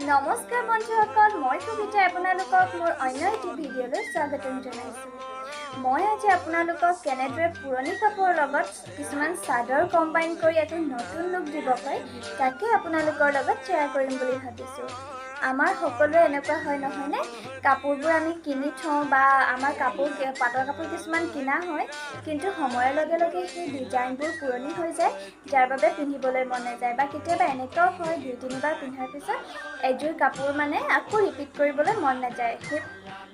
নমস্কাৰ বন্ধুসকল, মই কবিতাই আপোনালোকক মোৰ অন্য এটি ভিডিঅ'লৈ স্বাগতম জনাইছোঁ। মই আজি আপোনালোকক কেনেদৰে পুৰণি কাপোৰৰ লগত কিছুমান চাদৰ কম্বাইন কৰি এটা নতুন লুক দিব পাৰি তাকে আপোনালোকৰ লগত শ্বেয়াৰ কৰিম বুলি ভাবিছোঁ। আমাৰ সকলোৰে এনেকুৱা হয় নহয়নে, কাপোৰবোৰ আমি কিনি থওঁ বা আমাৰ কাপোৰ পাটৰ কাপোৰ কিছুমান কিনা হয়, কিন্তু সময়ৰ লগে লগে সেই ডিজাইনবোৰ পুৰণি হৈ যায়, যাৰ বাবে পিন্ধিবলৈ মন নাযায়। বা কেতিয়াবা এনেকুৱাও হয় দুই তিনিবাৰ পিন্ধাৰ পিছত এযোৰ কাপোৰ মানে আকৌ ৰিপিট কৰিবলৈ মন নাযায়। সেই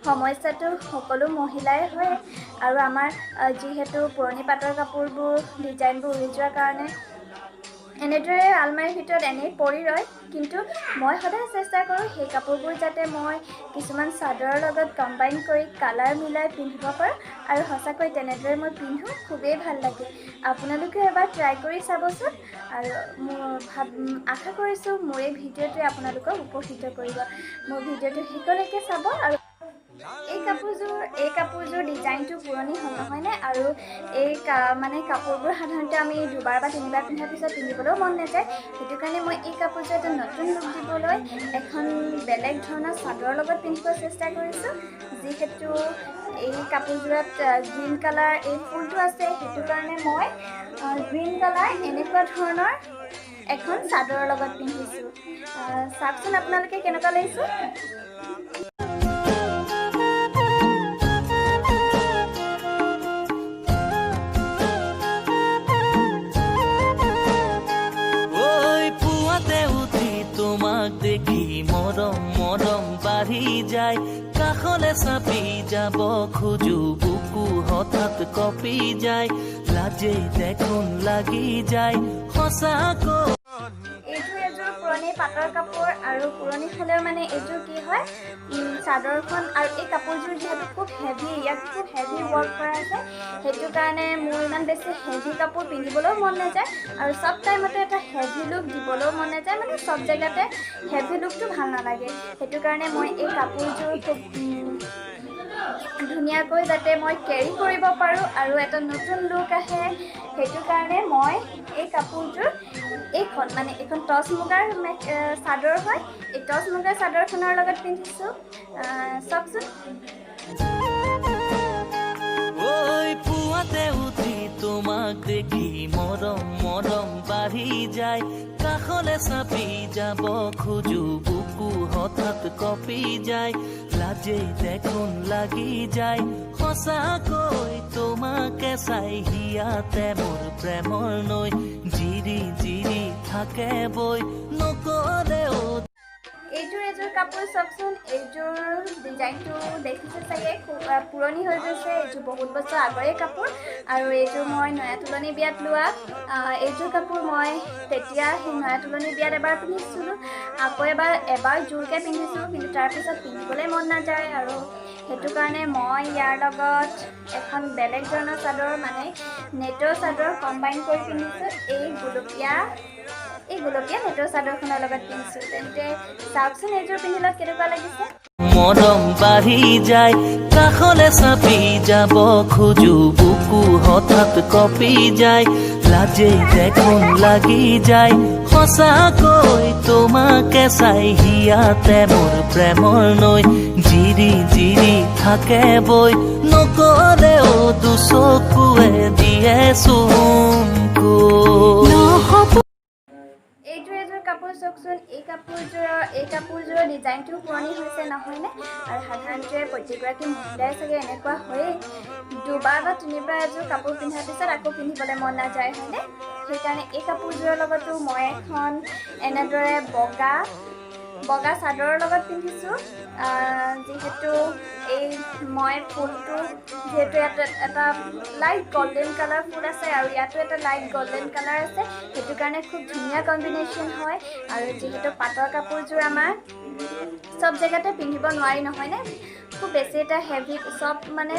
সমস্যাটো সকলো মহিলাই হয়। আৰু আমাৰ যিহেতু পুৰণি পাটৰ কাপোৰবোৰ ডিজাইনবোৰ উৰি যোৱাৰ কাৰণে এনেদৰে আলমাৰীৰ ভিতৰত এনেই পৰি ৰয়, কিন্তু মই সদায় চেষ্টা কৰোঁ সেই কাপোৰবোৰ যাতে মই কিছুমান চাদৰৰ লগত কম্বাইন কৰি কালাৰ মিলাই পিন্ধিব পাৰোঁ। আৰু সঁচাকৈ তেনেদৰে মই পিন্ধোঁ, খুবেই ভাল লাগে। আপোনালোকেও এবাৰ ট্ৰাই কৰি চাবচোন। আৰু মোৰ আশা কৰিছোঁ মোৰ এই ভিডিঅ'টোৱে আপোনালোকক উপকৃত কৰিব। মোৰ ভিডিঅ'টো শেষলৈকে চাব। আৰু এই কাপোৰযোৰ ডিজাইনটো পুৰণি হ'ল নহয়নে, আৰু এই মানে কাপোৰবোৰ সাধাৰণতে আমি দুবাৰ বা তিনিবাৰ পিন্ধাৰ পিছত পিন্ধিবলৈও মন নাযায়। সেইটো কাৰণে মই এই কাপোৰযোৰ এটা নতুন লুক দিবলৈ এখন বেলেগ ধৰণৰ চাদৰৰ লগত পিন্ধিব চেষ্টা কৰিছোঁ। যিহেতু এই কাপোৰযোৰত গ্ৰীণ কালাৰ এই ফুলটো আছে, সেইটো কাৰণে মই গ্ৰীণ কালাৰ এনেকুৱা ধৰণৰ এখন চাদৰৰ লগত পিন্ধিছোঁ। চাওকচোন আপোনালোকে কেনেকুৱা লাগিছে। দেখি মৰম মৰম বাঢ়ি যায়, কাষলে চাপি যাব খোজো বুকু হঠাৎ কঁপি যায়, লাজে দেখোন লাগি যায় সঁচাকৈ। এইযোৰ এযোৰ পুৰণি পাটৰ কাপোৰ, আৰু পুৰণি হ'লেও মানে এইযোৰ কি হয় চাদৰখন আৰু এই কাপোৰযোৰ যিহেতু খুব হেভি, ইয়াত খুব হেভি ৱৰ্ক কৰা আছে, সেইটো কাৰণে মোৰ ইমান বেছি হেভি কাপোৰ পিন্ধিবলৈও মন নাযায়। আৰু চব টাইমতে এটা হেভি লুক দিবলৈও মন নাযায়, মানে চব জেগাতে হেভি লুকটো ভাল নালাগে। সেইটো কাৰণে মই এই কাপোৰযোৰ খুব ধুনীয়াকৈ যাতে মই কেৰি কৰিব পাৰোঁ আৰু এটা নতুন লুক আহে, সেইটো কাৰণে মই এই কাপোৰযোৰ এইখন মানে এইখন টচ মুগাৰ চাদৰ হয়, এই টচ মুগাৰ চাদৰখনৰ লগত পিন্ধিছোঁ। চাওকচোন। পুৱাতে উঠি তোমাক দেখি মৰম মৰম বাঢ়ি যায়, কাষলে চাপি যাব খোজো বুকু হঠাৎ কঁপি যায়, লাজে দেখোন লাগি যায় সঁচাকৈ তোমাকে চাই হিয়াতে মোৰ প্ৰেমৰ নৈ জিৰি জিৰি থাকে বৈ নকৰেও। এইযোৰ এযোৰ কাপোৰ চাওকচোন, এইযোৰ ডিজাইনটো দেখিছে চাগে, খুব পুৰণি হৈ গৈছে। এইযোৰ বহুত বছৰ আগৰে কাপোৰ, আৰু এইযোৰ মই নয়া তোলনি বিয়াত লোৱা। এইযোৰ কাপোৰ মই তেতিয়া সেই নয়া তোলনি বিয়াত এবাৰ পিন্ধিছিলোঁ, আকৌ এবাৰ জোৰকৈ পিন্ধিছোঁ, কিন্তু তাৰপিছত পিন্ধিবলৈ মন নাযায়। আৰু সেইটো কাৰণে মই ইয়াৰ লগত এখন বেলেগ ধৰণৰ চাদৰ মানে নেটৰ চাদৰ কম্বাইন কৰি পিন্ধিছোঁ। এই গুলপীয়া নেটৰ চাদৰখনৰ লগত পিন্ধিছোঁ। তেন্তে চাওকচোন এইযোৰ পিন্ধিলত কেনেকুৱা লাগিছে। মৰম বাঢ়ি যায়, কাষলে চাপি যাব খোজো বুকু হঠাৎ কঁপি যায়, লাজে দেখোন লাগি যায় সঁচাকৈ তোমাকে চাই হিয়াতে মোৰ প্ৰেমৰ নৈ জিৰি জিৰি থাকে বৈ নকৰেও দুচকুৱে দিয়ে চুমকু। এইযোৰ এযোৰ কাপোৰ চাওকচোন, এই কাপোৰযোৰৰ ডিজাইনটোও পুৰণি হৈছে নহয়নে। আৰু সাধাৰণতে প্ৰত্যেকগৰাকী মহিলাই চাগে এনেকুৱা হয়েই, দুবাৰ বা তিনিবাৰ এযোৰ কাপোৰ পিন্ধাৰ পিছত আকৌ পিন্ধিবলৈ মন নাযায় হয়নে। সেইকাৰণে এই কাপোৰযোৰৰ লগতো মই এখন এনেদৰে বগা চাদৰৰ লগত পিন্ধিছোঁ। যিহেতু এই মই ফুলটো যিহেতু ইয়াত এটা লাইট গল্ডেন কালাৰ ফুল আছে আৰু ইয়াতো এটা লাইট গল্ডেন কালাৰ আছে, সেইটো কাৰণে খুব ধুনীয়া কম্বিনেশ্যন হয়। আৰু যিহেতু পাটৰ কাপোৰযোৰ আমাৰ চব জেগাতে পিন্ধিব নোৱাৰি নহয়নে, খুব বেছি এটা হেভি চব মানে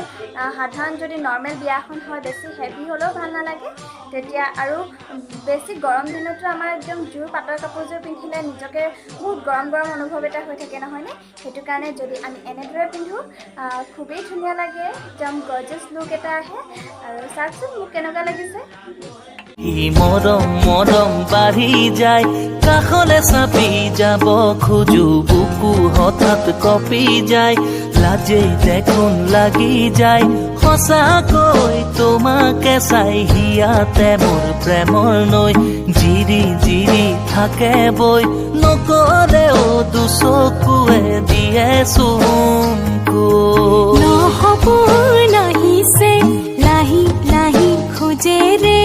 সাধাৰণ যদি নৰ্মেল বিয়াখন হয় বেছি হেভি হ'লেও ভাল নালাগে তেতিয়া। আৰু বেছি গৰম দিনতো আমাৰ একদম জোৰ পাটৰ কাপোৰযোৰ পিন্ধিলে নিজকে বহুত গৰম গৰম অনুভৱ এটা হৈ থাকে নহয়নে। সেইটো কাৰণে যদি আমি এনেদৰে পিন্ধোঁ খুবেই ধুনীয়া লাগে, একদম গৰ্জাছ লুক এটা আহে। আৰু চাওকচোন মোক কেনেকুৱা লাগিছে। মৰম মৰম বাঢ়ি যায়, কাষলে চাপি যাব খোজো, বুকু হঠাৎ কঁপি যায়, লাজে দেখোন লাগি যায়। সঁচাকৈ তোমাকে চাই হিয়াতে মোৰ প্ৰেমৰ নৈ জিৰি জিৰি থাকে বৈ, নকলেও দুচকুৱে দিয়ে চুমকু। নহ'ব নাহিছে লাহি লাহি খোজেৰে,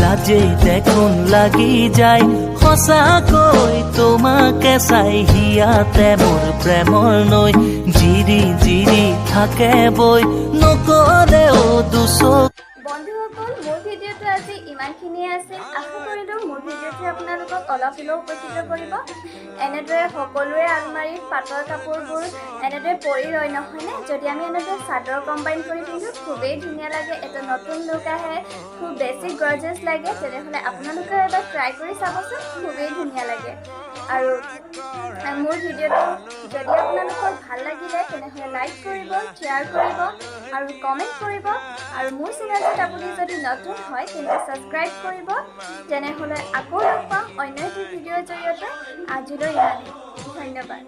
লাজে দেখোন লাগি যায়। সঁচাকৈ তোমাকে চাই হিয়াতে মোৰ প্ৰেমৰ নৈ জিৰি জিৰি থাকে বৈ, নকলেও দুচকু। বন্ধুসকল, মোৰ ভিডিঅ'টো আজি ইমানখিনিয়ে আছিল। আশা কৰিলোঁ মোৰ ভিডিঅ'টোৱে আপোনালোকক অলপ হ'লেও উপকৃত কৰিব। এনেদৰে সকলোৰে আলমাৰীত পাটৰ কাপোৰবোৰ এনেদৰে পৰি ৰয়, নহয়নে? যদি আমি এনেদৰে চাদৰ কম্বাইন কৰি পিন্ধোঁ, খুবেই ধুনীয়া লাগে, এটা নতুন লুক আহে, খুব বেছি গৰ্জেছ লাগে। তেনেহ'লে আপোনালোকেও এবাৰ ট্ৰাই কৰি চাবচোন, খুবেই ধুনীয়া লাগে। আৰু মোৰ ভিডিঅ'টো যদি আপোনালোকৰ ভাল লাগিলে, তেনেহ'লে লাইক কৰিব, শ্বেয়াৰ কৰিব আৰু কমেণ্ট কৰিব। আৰু মোৰ চেনেলটোত আপুনি যদি নতুন হয়, তেন্তে ছাবস্ক্ৰাইব কৰিব। তেনেহ'লে আকৌ লগ পাম অন্য এটি ভিডিঅ'ৰ জৰিয়তে। আজিলৈ ইমানেই, ধন্যবাদ।